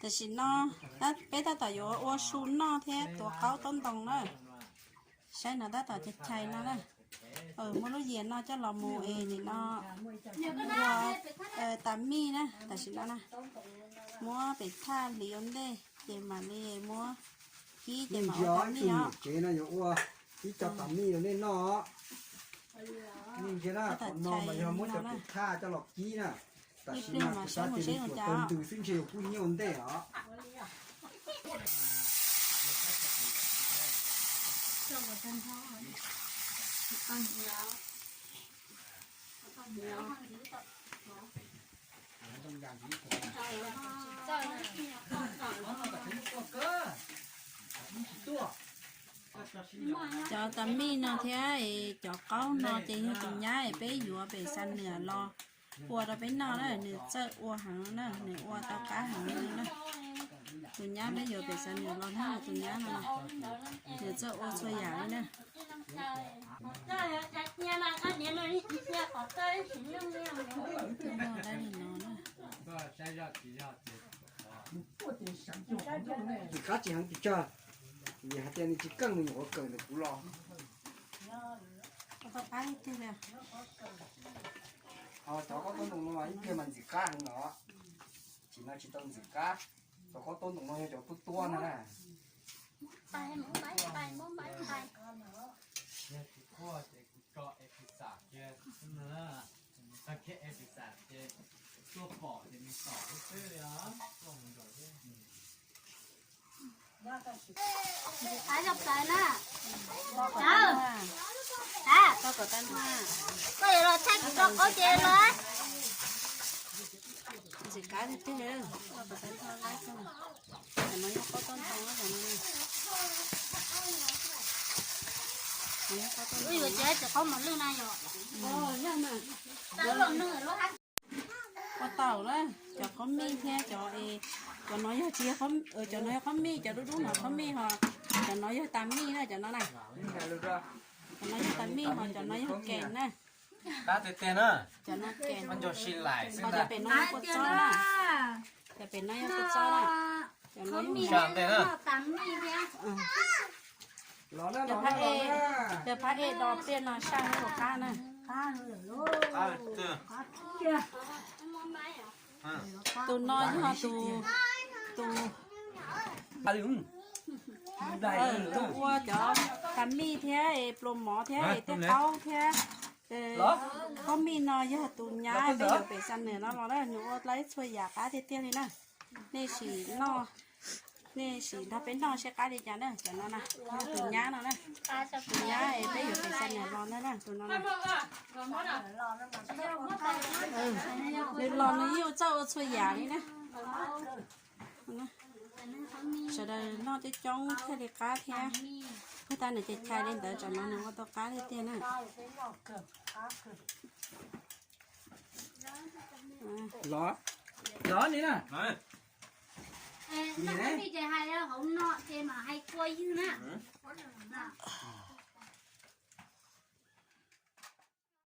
Tam sim no peb tab tom yuav ua su noj thiab tuav qaub taub ntoo na. Saib no tab tom chais chais no na. Muab lub yias no coj los mus es nim no ua tas mij na tam sim no na. Muab pem thaj hliv ua ntej ces mam li muab kib ces mam ua tas mij os. Ib co tas mij rau nej noj. Nej ntsia na, qhov no mas yog muab cov pem thaj coj los kib na. Tam sim no kuv xav tias nws tsuas tau ntws xwb ntshe yus kuj nyiaj ua ntej os. Cov tas mij no thiab cov qaub no ces yog tus nyab es peb yuav pem Xa Nwam los ua rau peb noj na, nws txawj ua heev na, nws ua tau qab heev li na. Tus nyab peb yuav pem Xa Nwam los na, tus nyab no nws txawj ua txhua yam li na. Ntxim qab tsis heev pes tsawg, vim hais tias nws tsis keej, nws nyuam qhuav kawm ntawm kuv los. Ho cov qaub taub ntoo no ib pliag mas ntxim qab heev no. Tsis no tsis tau ntxim qab. Cov qaub taub ntoo no yog cov tuab tuab no na. Yog tsis quaj ces kuv tso es pis xam kiag xwb na. Tag kiag es pis xam ces tuaj pom ces nws tom xwb xwb li os. Koj yuav los thaij kuv cov qaub ces los. Ntxim qab tiag tiag li, koj puas tau thaij laib xwb. Tam no yog qaub taub ntoo, tam no. Wb yuav cia cov qaub mos lwj na yom. Ua tau na, cov qaub mij thiab cov, cov no yog tsis, cov no yog qaub mij, cov dub dub no qaub mij ho, cov no yog tas mij na, cov no na. Cov no yog tas mij ho cov no yog kes na. Qab tiag tiag na. Cov no kes, ho cov pem no yog kua txob na. Cov pem no yog kua txob na. Cov no yog, cov phab ej, cov phab ej do pliaj no saj ua qab na. Tus no yog tus, tus, tus ua cov tas mij thiab pluas mov thiab tej qaub thiab. Qaub mij no yog tus nyab peb yuav pem Xa Nwam no los na, nws ua tau txhua yam qab tiag tiag li na. Nej sim noj, nej sim nrog peb noj seb qab li cas na, cov no na, yog tus nyab no na. Tus nyab es peb yuav pem Xa Nwam los na, tus no na. Nws los nws yeej txawj ua txhua yam li na. Sawv daws noj coob coob thiaj li qab thiab. Puag ta nws chais chais li ntawd, tsam no nws ua tau qab tiag tiag na. Los, los ni na. Ces hais hauv no ces mam hais kua ywg na.